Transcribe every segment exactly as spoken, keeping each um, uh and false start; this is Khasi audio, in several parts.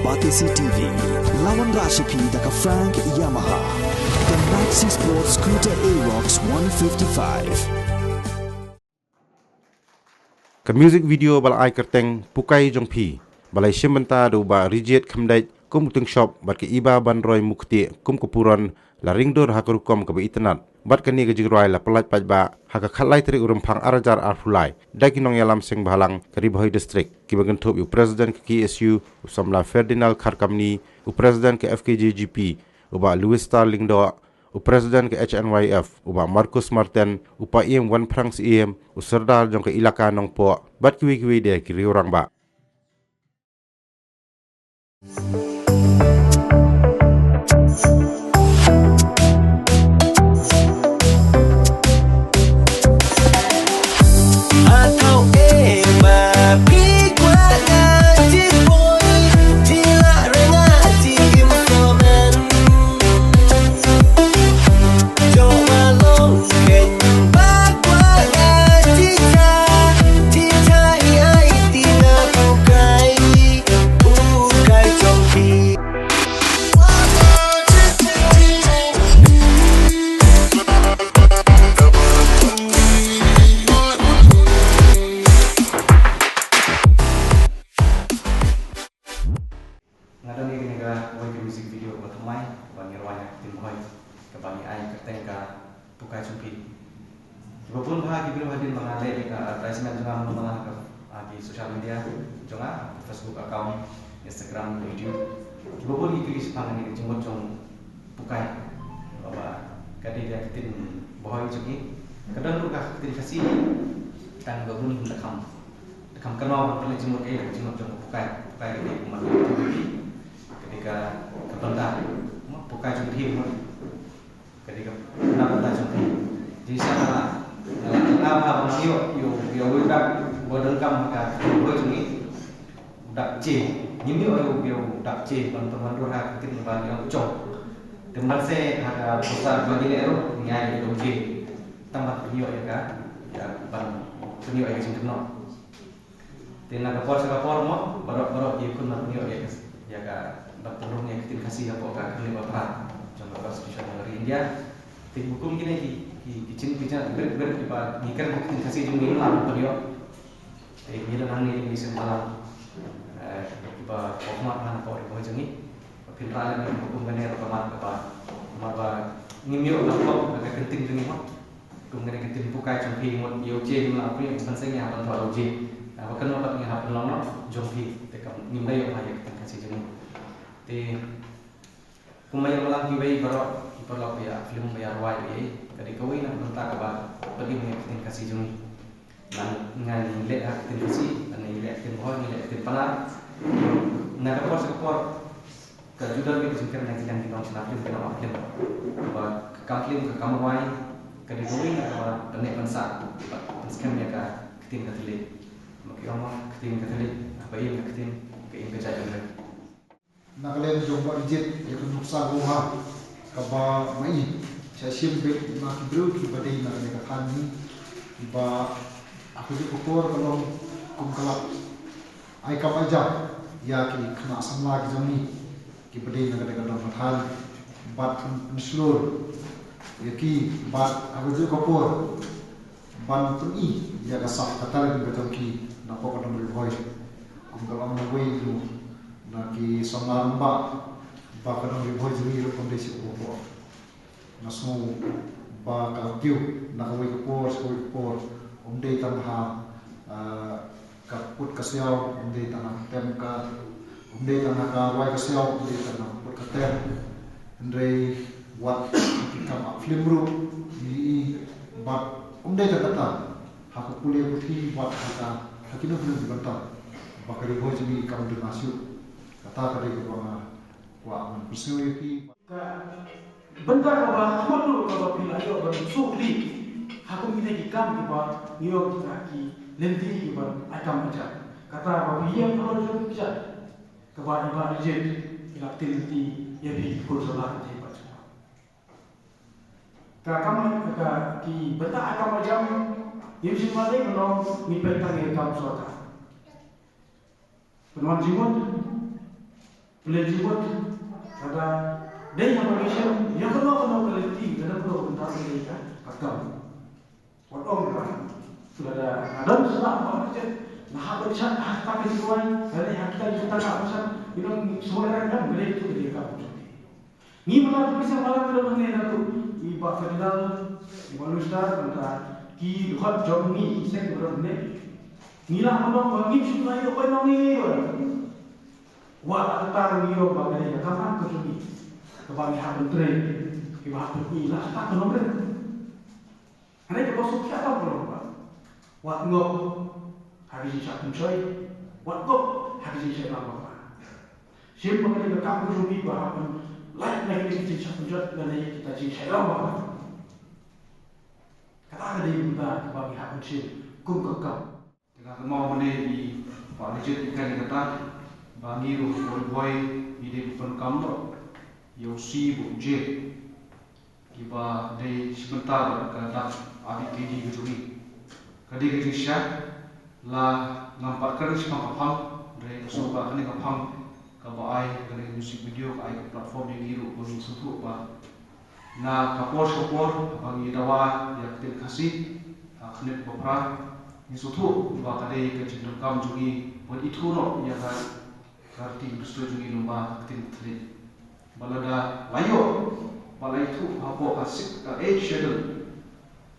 Batesi T V, lawan rashipi da ka Frank Yamaha. The Maxi Sports Scooter Aerox one fifty-five. Ka music video ba la ai kyrteng Pukai Jong Phi, ba la shim bynta da u Bah Rijit Khymdeit kum u tyngshop bad ka Iba Banroi Mukti kum ka puron, la ringdur ha ka rukom kaba itynnad. Bad kane ka jingrwai la pyllait paidbah ha ka khatlai tarik u Rymphang arhajar arphew lai da ki nongïalam seng bhalang ka Ri Bhoi District, kiba kynthup ïa u President ka K S U u samla Ferdinand Kharkamni, u President ka F K J G P u Bah Louis Star Lyngdoh, u President ka H N Y F u Bah Marcus Marten, u Paiem Wanphrang Syiem, u Sordar jong ka Elaka Nongpoh, bad kiwei kiwei de ki riew rangbah. Nga don ïa kane ka wei ka music video kaba thymmai, kaba ngi rwai ha ka ktien Bhoi, kaba ngi ai kyrteng ka Pukai Jong Phi. Kiba bun bha ki briew hadien ba nga leh ïa ka advertisement jong nga, mano mano ha ka, ha ki social media jong nga, Facebook account, Instagram, YouTube. Kiba bun ki kylli shaphang kane ka jingmut jong pukai. Ba ka dei ka ktien Bhoi jong ngi. Ka don ruh ka ktien Khasi, tang ba bun da kham, da kham kynmaw ban pynleit jingmut, eh, ka jingmut jong ka pukai. Pukai ka dei kumba ka dei ka, ka bynta. Pukai Jong Phi, ka dei ka bynta Jong Phi. Jingshisha nga la, nga la, nga la, nga la ïoh, ïoh, ïoh, ïoh dak, ba donkam ha ka ktien Bhoi jong ngi. Dak je. Ngim ïoh ïa u, ïa u dak je ban pynwandur ha ka ktien ba ngi ong u jong. Te mynta ha ka poster ba ngi leh ruh ngi ai ïa u je. Tang ban pynïoh ïa ka, ïa ban pynïoh ïa ka jingkynnoh. Te na ka por sha ka por mo, baroh baroh ki khun ban pynïoh ïa ka, ïa ka ban pynrung ïa ka ktien Khasi hapoh ka khyllipmat ba phra jong ka Constitution jong ka ri India. Te kum kine ki, ki, ki jing, ki jing, ber, ber, kiba ngi kren ha ka ktien Khasi jong ngi, la ban pynïoh. Te ngi don hangne jong ngi seng bhalang, eh, kiba khmat ha ka por jong ngi. Ba phin rah lem kum kane ruh ka mat kaba, mat ba ngim ïoh ban pop ha ka ktien jong ngi mo. Kum kane ka ktien pukai jong phi, mut ïa u je ngim lah pynïoh, ban seng ïa ban thoh ïa u je. Ba kane pat ngi hap ban long noh jong phi. Te kam ngim da ïoh ha ïa ka ktien Khasi jong ngi. Te Kumba ïa balang kiwei baroh, ki paralok ba ïa film ba ïa rwai ba ïa, ka dei kawei na ka bynta kaba pynïoh ïa ka ktien Khasi jong ngi. Nang nga ngi leh ha ka ktien Khasi, nang ngi leh ha ka ktien Bhoi, ngi leh ha ka ktien Pnar. Na ka por sha ka por, ka ju don beit ka jingkren na ki liang ki nongshna film, ki nongmah film. Ba ka kam film, ka kam rwai, ka dei kawei na kaba pynneh pynsah, ba pynskhem ïa ka ktien ka thylliej. Ba ki ong ba ka ktien ka thylliej, ba ïa ka ktien, ka ïa ka jaitbynriew. Na ka liang jong Bah Rijit, ïa ka nuksa lawei kaba ma i, sa shim beit na ki briew kiba dei na kane ka thaiñ hi, ba ha kajuh ka por ka long kum ka la ai kam ai jam ïa ki khynnah samla ki jong ngi kiba dei na kane ka dong ka thaiñ, bad pyn, pynshlur ïa ki, bad ha kajuh ka por ban pyni ïa ka sap ka talent ka jong ki na poh ka dong Ri Bhoi. Kum ka long na wei na ki samla rangbah, ba ka dong Ri Bhoi jong ngi ruh kam dei shuh hapoh. Nga sngew ba ka kiew na kawei ka por sha kawei ka por, ym dei tang ha, ah, ka put ka siaw, ym dei tang ha ka tem ka, ym dei tang ha ka rwai ka siaw, ym dei tang ha ka put ka tem. Hynrei wat ha ki kam film ruh ngi i, bad ym dei tang kata, ha ka pule puthi bad ha ka, ha kino kino ki bynta, ba ka Ri Bhoi jong ngi kam duna shuh. Kata ka dei kaba nga kwah ban pynsngew ïa phi. Ka bynta kaba khmat ruh kaba phi la ïoh ban sngewthuh ha kum kine ki kam kiba ngi ong kita ki lynti kiba ai kam ai jam. Kata ba phi ïeng halor jong ki jait kaba i Bah Rijit i la ktien lynti ïa phi ki khun samla ki jait ba jong. Ka kam ka ki bynta ai kam ai jam, ngim shym la dei ban ong ngi peit tang ïa ka kam sorkar. Pynwan jingmut. Leh jingmut, lada dei ha ba ngi shem ïa kano kano ka lynti, lada kano ka bynta, ka dei ka, ka kam. Wat ong ba lada nga don sla ba ka chet, nga hap ban shad ha kata ka jingrwai, lane ha kita ki kata ka ban shad, ngi don shuwa, lada ka dei tu ka dei ka kam. Ngi mala tu ki shem mala ki don hangne na tu, i Bah Ferdinand, i Bah Lustar, bad ki dkhot jong ngi ki seng ki don hangne. Ngi lah ban ong ba ngim shu ïoh ïa koi nongïalam. Wat la kata ruh ngi ong ba ka dei ka kam ka jong ngi, kaba ngi hap ban trei, kiba hap ban ïoh la kata ka nongrim. Hynrei kaba suk ïa ka long ba wat ngop ha ki jingshah pynshoi, wat ngop ha ki jingshah ïalam bapher. Shim ba ka dei ka kam ka jong ngi ba hap ban lait na ki jingshah pynshoi lane kita jingshah ïalam bapher. Kata ka dei ka bynta kaba ngi hap ban shim kum ka kam. Te nga kynmaw mynne i Bah Rijit i kren ïa kata ba ngi ruh Ri Bhoi ngi dei ban pyndonkam noh ïa u C bad u J, kiba dei shi bynta bad ka dak R D K D ka jong ngi. Ka dei ka jingshisha, la ngam pat kren shaphang ka phang, hynrei nga sngew ba kane ka phang kaba ai kane ka music video ka ai ka platform ïa ngi ruh ba ngin sngewthuh ba na ka por sha ka por haba ngi dawa ïa ka ktien Khasi ha ka khyndiat ba phra, ngi sngewthuh ba ka dei ka jingdonkam jong ngi ban ithuh noh ïa ka, ka riti ka dustur jong ngi lyngba ka ktien Catholic. Ba lada la ïoh, ba la ithuh hapoh ka sixth, ka eighth schedule,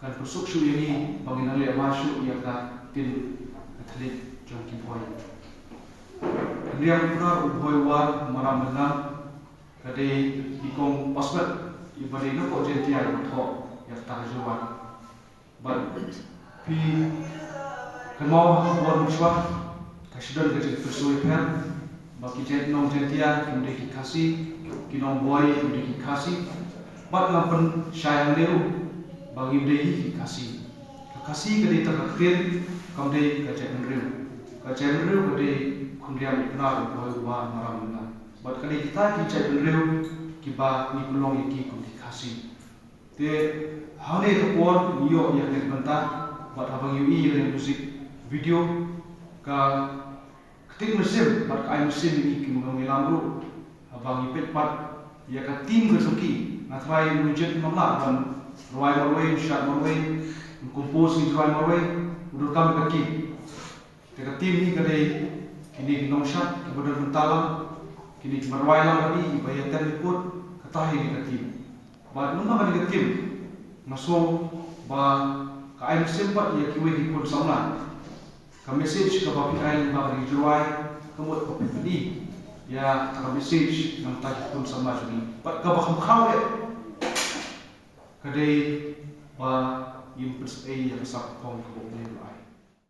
kan pynsuk shuh ïa ngi ba ngin nang leh bha shuh ïa ka ktien Catholic jong ki Bhoi. Khyndiat u Pnar u Bhoi War Maram Lyngngam, ka dei i kong Pasmet iba dei na ka Jaintia iba thoh ïa kata ka jingwan. Bad phi kynmaw ha ka por mynshuwa ka shu don ka jingpyrshah ïapher ba ki Jait, nong Jaintia kim dei ki Khasi, ki nong Bhoi kim dei ki Khasi. Bad ngam pynshai hangne ruh ba ngim dei hi ki Khasi. Ka Khasi ka dei tang ka ktien, kam dei ka jaitbynriew. Ka jaitbynriew ka dei Khynriam u Pnar u Bhoi War Maram Lyngngam. Bad ka dei kita ki jaitbynriew kiba ngi pynlong ïa ki kum ki Khasi. Te hangne ka por ngi ïoh ïa kane ka bynta bad haba ngi ïohi ïa kane ka music video, ka ktien mynsiem bad ka ai mynsiem ïa ngi ki nongïalam ruh. Haba ngi peit pat ïa ka team ka jong ki, nga tharai u Rijit um lah ban rwai marwei, shad marwei, compose, ngi rwai marwei, u donkam ka team. Te ka team hi ka dei kine ki nongshad kiba don bynta lang, kine kiba rwai lang, kine kiba ïatem liput, kata hi ka team. Bad namar kane ka team, nga sngew ba ka ai mynsiem pat ïa kiwei ki khun samla. Ka message kaba phi ai lyngba kane ka jingrwai, ka mut ba phi pyni ïa ka message na bynta ki khun samla jong ngi. Bad kaba kham khraw eh, ka dei ba ngin pynsngewthuh ïa ka sap ka phong kaba U Blei u la ai.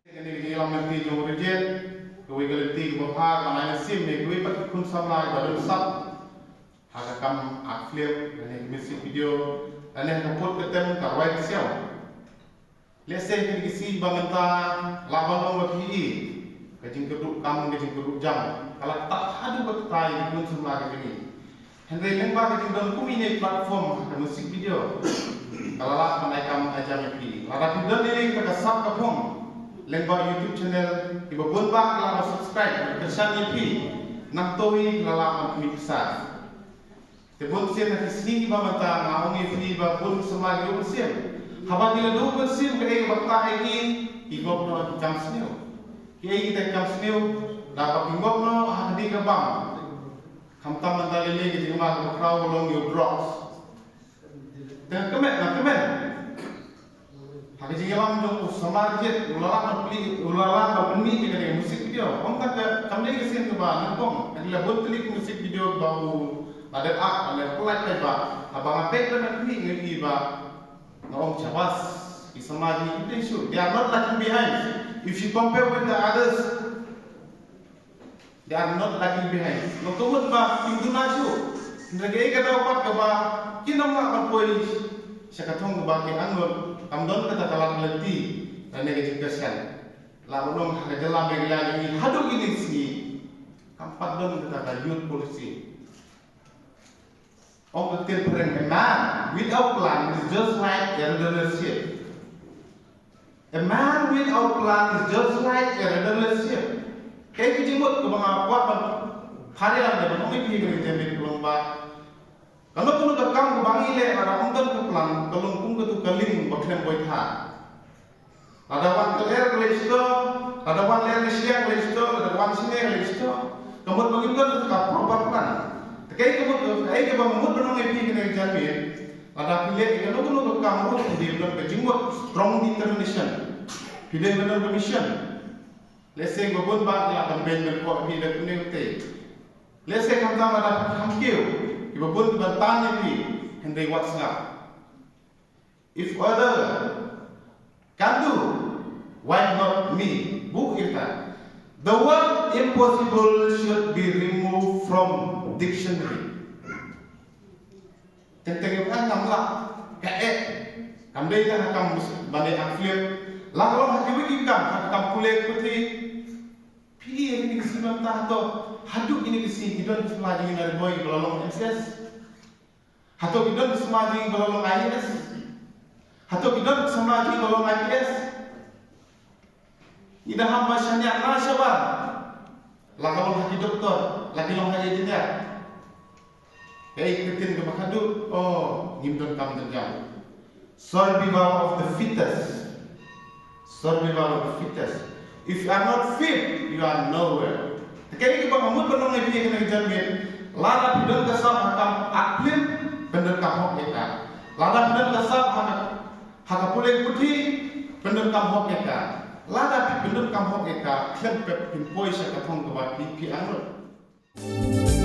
Kane ka jingïalam lynti jong u Rijit, kawei ka lynti kaba bha, kaba ai mynsiem ïa kiwei pat ki khun samla kiba don sap ha ka kam art film, lane ka music video, lane ka put ka tem, ka rwai ka siaw. Lehse kine ki sngi ba mynta lah ban long ba phi i ka jingkyrduh kam, ka jingkyrduh jam ka la ktah haduh ba ktah ïa ki khun samla ka jong ngi. Hynrei lyngba ka jingdon kum ine i platform ha ka music video, ka la lah ban ai kam ai jam ïa phi. Lada phi don ine i kata ka sap ka phong lyngba YouTube channel, kiba bun bah ki la ban subscribe, kyrshan ïa phi, nangta hi ki la lah ban khmih pisa. Te bun sien ha ki sngi kiba mynta nga ong ïa phi ba bun samla ki duh mynsiem. Haba ki la duh mynsiem, kaei kaba ktah ïa ki? Ki ngop noh ki kam sniew. Kiei kita ki kam sniew? Da ba ki ngop noh ha kane ka bam. Khamtam mynta lei lei ka jingma kaba khraw ka long ïa u drugs. Te nga kmen, nga kmen ha ka jingïalam jong u samla Rijit, u la lah ban plie, u la lah ban pynmih ïa kane ka music video. Ym tang ka, kam dei ka sien kaba nyngkong, ka dei la bun tylli ka music video ba u la dep act, la dep pynlait paidbah. Haba nga peit ba nga pynmih nga ïohi ba nga ong, shabas, ki samla Rijit, they should, they are not lagging behind if you compare with the others. They are not lagging behind. Nga kynmaw ba kim duna shuh. Hynrei kaei ka daw pat kaba kin ym lah ban poi sha ka thong kaba ki angnud, kam don kata ka lad lynti lane ka jingkyrshan. Lah ban ong ha ka jylla Meghalaya jong ngi haduh kine ki sngi kam pat don kata ka youth policy. Ong ka ktien phareng, a man without plan is just like a rudderless ship. A man without plan is just like a rudderless ship. Kaei ka jingmut kaba nga kwah ban Phareng ne ba ngi phi ka ri Jamir ka long ba kano kano ka kam ba ngi leh lada ym don ka plan ka long kum katu ka ling ba khlem boi tha. Lada wan ka lyer ka leit sdang, lada wan lyer ka shyiap ka leit sdang, lada wan shane ka leit sdang. Ka mut ba ngim don ka proper plan. Te kaei ka mut, kaei kaba mut ba ngi phi ka ri Jamir. Lada phi leh kano kano ka kam ruh phi dei ban don ka jingmut, strong determination. Phi dei ban don ka mission. Lehse ba bun ba ki la campaign ban poi phi da kane te. Lehse khamtam lada phi kham kiew, kiba bun ki ban tan ïa phi, hynrei wat sngap. If other can do, why not me? Buh ïa kata. The word impossible should be removed from dictionary. Teng teng ïa ka ngam lah, ka eh, kam dei tang ha kam mus-, ban ïa ka flip. La ka long ha kiwei ki kam, ha ka kam pule ka puthi. Phi ïa kine ki sngi mynta hato, haduh kine ki sngi ki don ki samla jong ngi na Ri Bhoi ba la long M C S. Hato ki don ki samla jong ngi ba la long I A S. Hato ki don ki samla jong ngi ba la long I P S. Ngi dang ham ba shaniah na shabar. La ka long ha ki doktor, la ki long ha ki engineer. Kaei ka ktien kaba khadduh, oh, ngim don kam don jam. Survival of the fittest. Survival of the fittest. If you are not fit, you are nowhere. Te kaei kaba nga mut ban ong ïa phi kane ka janmiet, lada phi don ka sap ha kam act film, pyndonkam hok ïa ka. Lada phi don ka sap ha ka, ha ka pule puthi, pyndonkam hok ïa ka. Lada phi pyndonkam hok ïa ka, khlem pep phin poi sha ka thong kaba phi, phi angnud.